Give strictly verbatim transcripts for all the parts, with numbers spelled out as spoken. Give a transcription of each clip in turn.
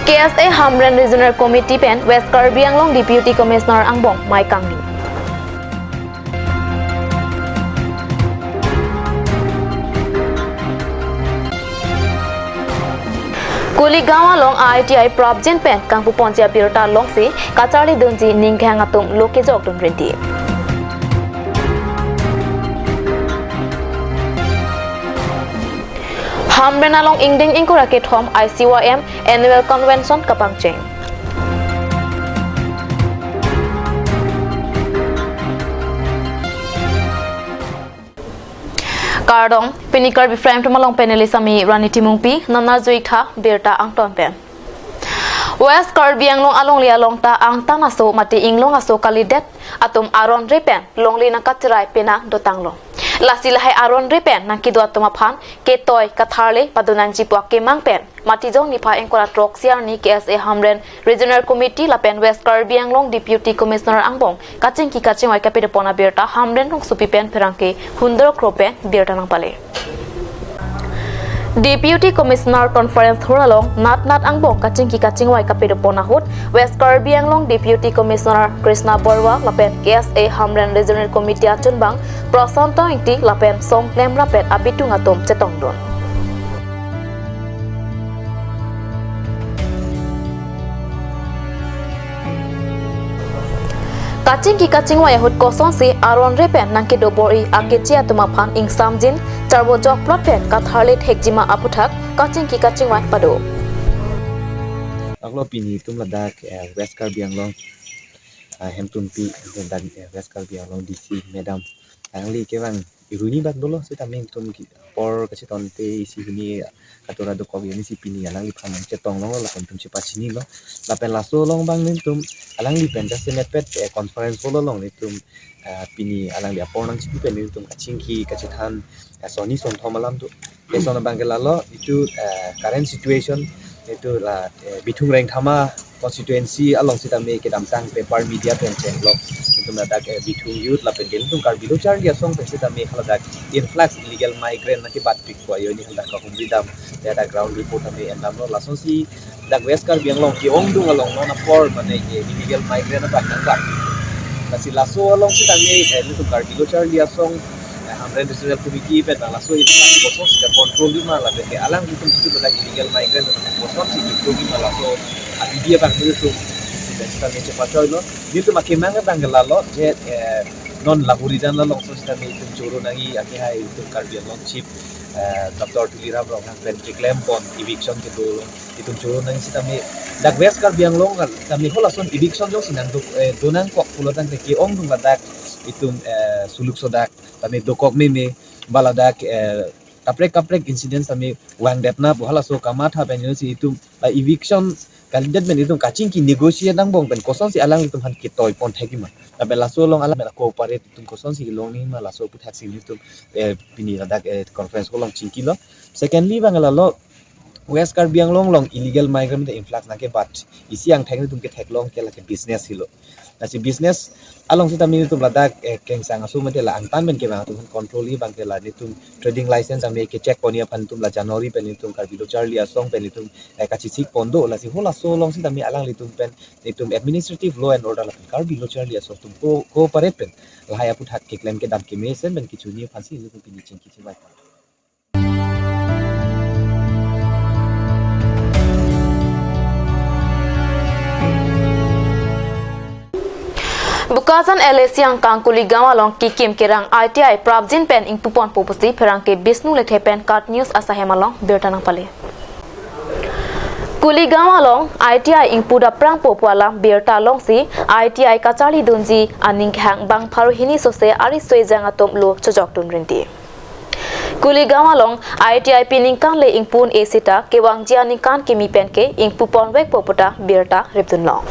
K S A Hamren Regional Committee pen West Karbi Anglong Deputy Commissioner angbong mai kangni. Kuligaon along I T I prapjin pen kangpuponji abirta alongsi kacharlidunji ning kehang atum lo kejokdun rinti. Hamren along ingdeng ingkoi ra kethom I C Y M Annual Convention kapangcheng. Kardom, pini Karbi Prime Time along panelist ami Rani Timungpi, nana juitha birta angton pen. West Karbi Anglong alongle along ta angtan aso mate inglong aso kalidet atum aron re pen longle nangkacherai penang dotanglo. Lasi lahai aron re pen nangkedo atum aphan ketoi katharle padonangji pu akemang pen Matijong niphai ingkoi ra throksi arni K S A Hamren Regional Committee lapen West Karbi Anglong Deputy Commissioner angbong kachingki kachingvai kapedopon abirta Hamren rongsopi pen pherangke Hundor Kro pen birta nangpale. Deputy Commissioner Conference Hall along nat nat angbong kachingki kachingvai kapedopon ahut West Karbi Anglong Deputy Commissioner Krishna Borwa lapen K S A Hamren Regional Committee achunbang Prasanto Ingti lapen songklem rapet abitung atum chetongdun. Kachingki kachingvai ahut kosonsi aron re pen nangkedo bor-i akeche atum aphan ingsamjin charbo jokplot pen katharle thekjima aputhak kachingki kachingvai pado. Aklo pini itum ladak, eh, West Karbi Anglong, eh, hemtunpi, ladak, eh, West Karbi Anglong D C madam alangli kevang iruni bak dolo sitame itum ki apor kachetonte isi hini katora dokok ini si pini alangliphan nangchetong long lapen itum chepachinilo lapen laso along abang nelitum alangli pen jasemet pet, eh, conference hall along nelitum, eh, pini alangli apor nangchipi pen nelitum kachingki kachethan, eh, sonni sonthom alam do. Lason abang ke lalo itum, eh, current situation itum la, eh, Bithung Rengthama constituency along sitame kedamtang paper media pen chenglok itum ladak, eh, Bithung youth lapen ke itum Karbi Lo Charli Asong pen sitame haladak influx illegal migrant nangkebatpik pu ajoine haladak kahumri dam, ladak ground report tame endamlo. Lasonsi dak West Karbi Anglong ke-ongdung along non apor mane ke illegal migrant abang nangbat. Lasi laso along sitame, eh, itum Karbi Lo Charli Asong, eh, Hamren Regional Committee pen laso influx kosonsi ke control lima lapen ke alanglitum itum ladak illegal migrant kosonsi control lima laso abidi abang nelitum isi pen sitame chepachoilo. Nelitum akemang abang ke lalo je, eh, non Lahorijan along so sitame itum choro nangji akehai itum Karbi Anglong Chief, eh, Doctor Tuliram Ronghang pen keklempon eviction kedo along itum choro nangji sitame dak West Karbi Anglong kan tame halason eviction jongsi nangdo, eh, donangkok pulo tangte ke-ongdung ladak itum, eh, suluk sodak tame dokok meme ba ladak, eh, kaprek kaprek incidents tame vangdetna pu halaso kamatha pen jongsi itum, eh, eviction kalidet pen itum kachingki negotiate angbong pen kosonsi alanglitum aphan ketoi pon thekjima. Lapen laso along alam cooperate itum kosonsi kelong nangma laso aputhaksi nelitum, eh, pini ladak, eh, conference hall along chingkilo. Secondly abang lalo West Karbi Anglong along illegal migrant influx nangkebat isi angthek nelitum ketheklong ke lake business helo. Lasi business along sitame nelitum ladak, eh, kengsang aso mate la angtan pen kevang atum control-ji abang ke la nelitum trading license tame kecheck ponji aphan nelitum la January pen nelitum Karbi Lo Charli Asong pen nelitum, eh, kachesik pon do. Lasi halaso along sitame alanglitum pen nelitum administrative law and order lapen Karbi Lo Charli Asong atum co-, cooperate pen lahai aphuthak keklem kedam kemesen pen kechunji aphansi nelitum pini chingki chingvai. Bokajan L A C angkang Kuligaon along kekim kerang I T I prapjin pen ingpupon po pusi pherangke Bishnu Lekthe pen KAT News asahem along birta nangpale. Kuligaon along I T I ingpu daprang po pu alam birta alongsi I T I kacharlidunji aning kehang bang pharo hini sose ari soi jang atum lo chojokdun rinti. Kuligaon along I T I pi ningkan le ingpu un-e seta kevangji aningkan kimi pen ke ingpupon vek po puta birta ripdunlong.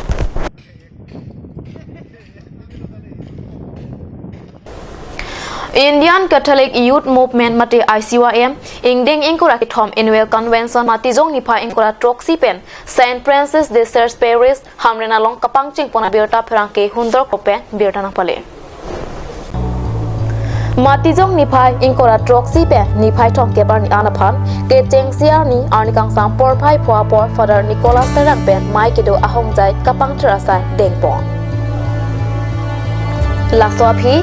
Indian Catholic Youth Movement mate I C Y M ingdeng ingkoi ra kethom Annual Convention Matijong niphai ingkoi ra throksi pen Saint Francis de Sales Parish Hamren along kapangcheng pon abirta pherangke Hundor Kro pen birta nangpale. Matijong niphai ingkoi ra throksi pen niphai thomkep arni an aphan, kechengsi arni arni kangsam porphai pho apor Father Nicholas Terang pen mei kedo ahongjai kapangthir asai dengpon. Laso aphi,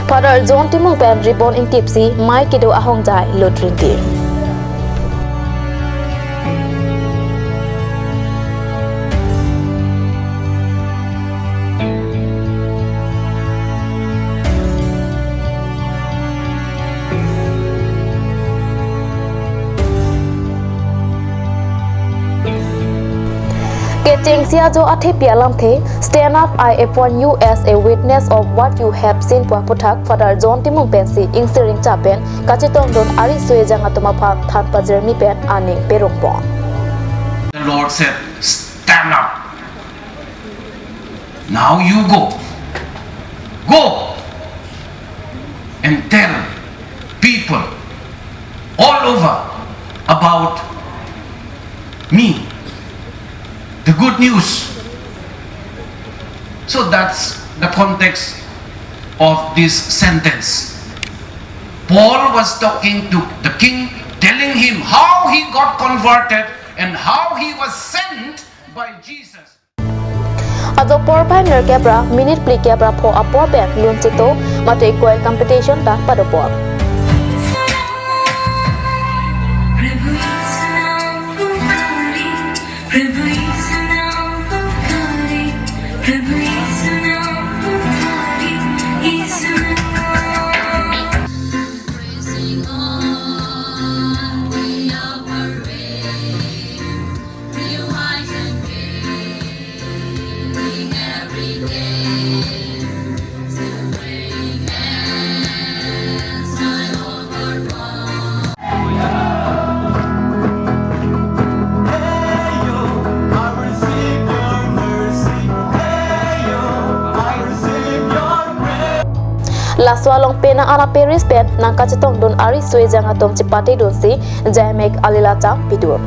Father John Timung pen ribbon ingtipsi mei kedo ahongjai lutrinti. Kechengsi ajo athepi alamthe, "Stand up, I appoint you as a witness of what you have seen" pu aputhak Father John Timung pensi ingsiring cha pen kachetongdun ariso ejang atum aphan than pajirmi pen aning perongpon. The Lord said, "Stand up. Now you go. Go and tell people all over about me, the good news." So that's the context of this sentence. Paul was talking to the king, telling him how he got converted and how he was sent by Jesus. Ajo porphai nerkep ra minute phlikep ra pho apor pen lun cheto mate choir competition ta padopon. Laso along penang ara Paris pen nangkachetongdun ariso ejang atum chepatedunsi Jaimek alilacham pidun.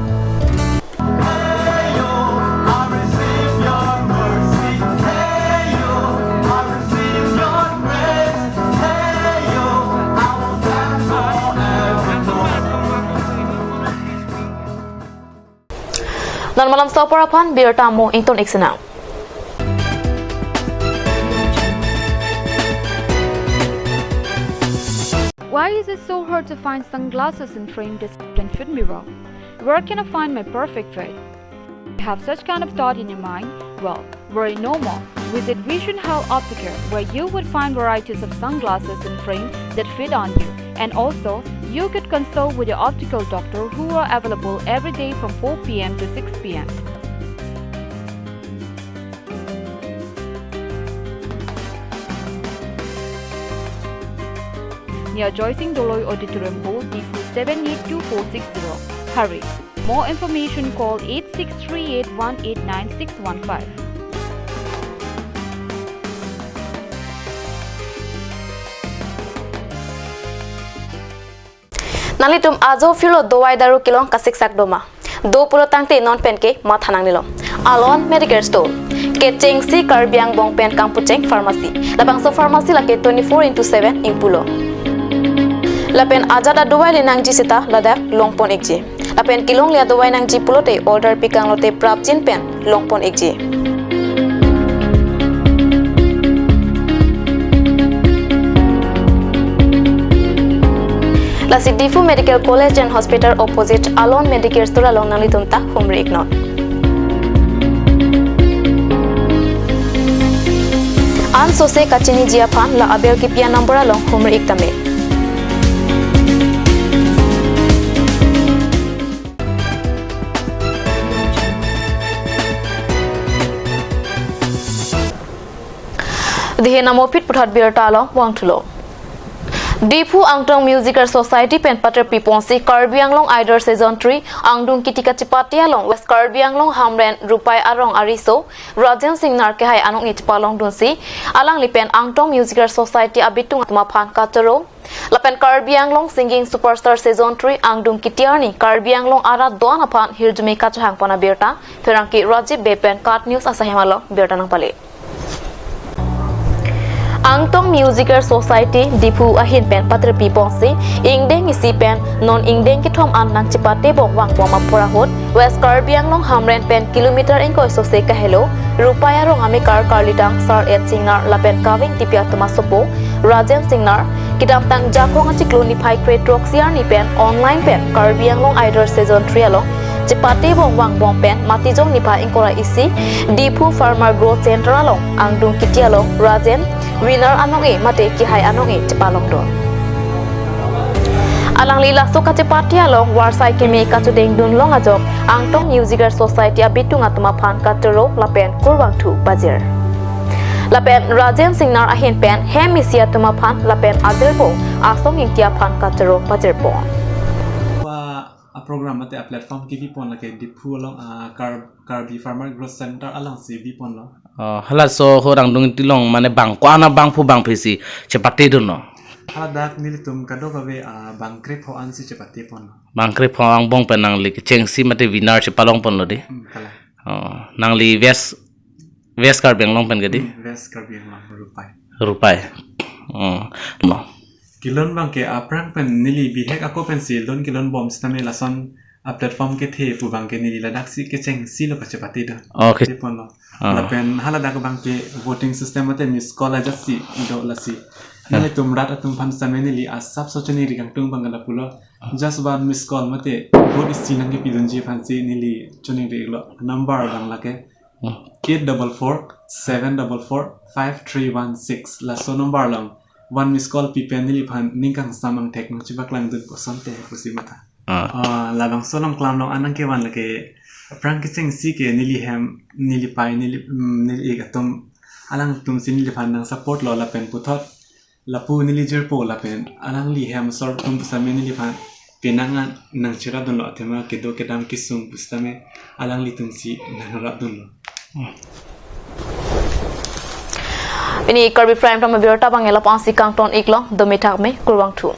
Non malam sopor aphan birta mo ingtun iksinang. Why is it so hard to find sunglasses in frame that can fit me well? Where can I find my perfect fit? You have such kind of thought in your mind? Well, worry no more. Visit Vision Health Opticare, where you would find varieties of sunglasses and frame that fit on you. And also, you could consult with your optical doctor who are available every day from four p m to six p m. Near Joysing Doloi Auditorium Hall, Diphu seven eight two four six zero. Hurry! More information, call eight six three eight one eight nine six one five. Nanglitum ajo phirlo dovai daru kelong kasiksak doma? Do pulo tangte non penke matha nangnelo. Alon Medicare Store. Kechengsi Karbi angbong pen kangpucheng pharmacy. Labangso pharmacy lake twenty-four into seven ingpulo. Lapen ajat adovai le nangji seta ladak longpon ikji. Lapen kelongle adovai nangji pulote order pikanglote prapjin pen longpon ikji. Lasi Diphu Medical College and Hospital opposite Alon Medicare Store along nanglitum ta humri iknon. Ansose kachiniji aphan la aber kipi a-number along humri ik tame. Dihe namopit puthot birta along vangthulo. Diphu Angtong Musical Society pen paterpi ponsi Karbi Anglong Idol Season three angdung kiti kachepate along West Karbi Anglong Hamren Rupai arong ariso Rajen Singh Narkehai anong ni chepalongdunsi alangli pen Angtong Musical Society abitung atum aphan kachoro lapen Karbi Anglong Singing Superstar Season three angdung kiti arni Karbi Anglong arat do-an aphan hirjume kachohang pon abirta pherangke Rajiv Bey pen KAT News asaihem along birta nangpale. Angtong Musical Society Diphu ahin pen patirpi ponsi ingdeng isi pen non ingdeng kethom an nangchepate bom vangbom apor ahut West Karbi Anglong Hamren pen kilometer ingkoi sose kahelo Rupai arong amekar karlidang Sar Et Singnar lapen kaving tipi atum asopo Rajen Singnar kedamtang Jakhong achiklo niphai kre throksi arni pen online pen Karbi Anglong Idol Season three along chepate bom vangbom pen Matijong niphai ingkoi ra isi Diphu Farmer Growth Center along angdung kiti along Rajen winner anong-e mate kehai anong-e chepalongdun. Alangli laso kachepate along varsai keme kachedengdun long ajok Angtong Musical Society abitung atum aphan kachoro lapen kurvangthu pajir. Lapen Rajen Singnar ahin pen hem isi atum aphan lapen ajirpo Asong Ingti aphan kachoro pajirpo. Pa a program mate a platform kebi pon lake Diphu along a Kar Karbi Farmer Growth Center alongsi bi ponlo. Oh, halaso ahut angdung kiti along mane bang ko-an abangphu bangphi si chepate dunlo? Haladak nelitum kadokave a bang krepho ansi chepate ponlo. Bang krepho angbong pen nangli kechengsi mate winner chepalong ponlo dei. Hmm, kalang. Oh, nangli West West Karbi Anglong pen ke dei? Hmm, West Karbi Anglong, Rupai. Rupai. Oh, no. Kelun abangke aphrang pen neli bihek ako pensi lun kelun bom sitame lason a platform kethe pu abangke neli ladaksi kechengsi lo kachepate do. Okay. Te ponlo. Ah. Lapen haladak abangke voting system mate miss call ajatsi do lasi. Ah. Nelitum rat atum aphan sitame neli asapso choningri kangtung abang lapulo. Just one miss call mate vote isi nangkepidunji aphansi neli choningri lo. Number abang lake Hmm. Eight double four seven double four five three one six. Laso number along one miss call pi pen neliphan ning kangsam angthek nangchepaklangdun kosonte pusi matha. Ah. Ah, labangso along klam along anang kevan lake aphrang kechengsi ke neli hem, neli pai, neli, mm, neli ik atum alangtumsi neliphan nangsupport lo lapen puthot lapu neli jirpo lapen alangli hem asor atum pusitame neliphan penang an nangcherapdunlo athema kedo kedam kesung pusitame alanglitumsi nangrapdunlo. Pini Karbi Prime Time abirta abang ela-ansi kangton iklo, dome thakme, kurvangthu.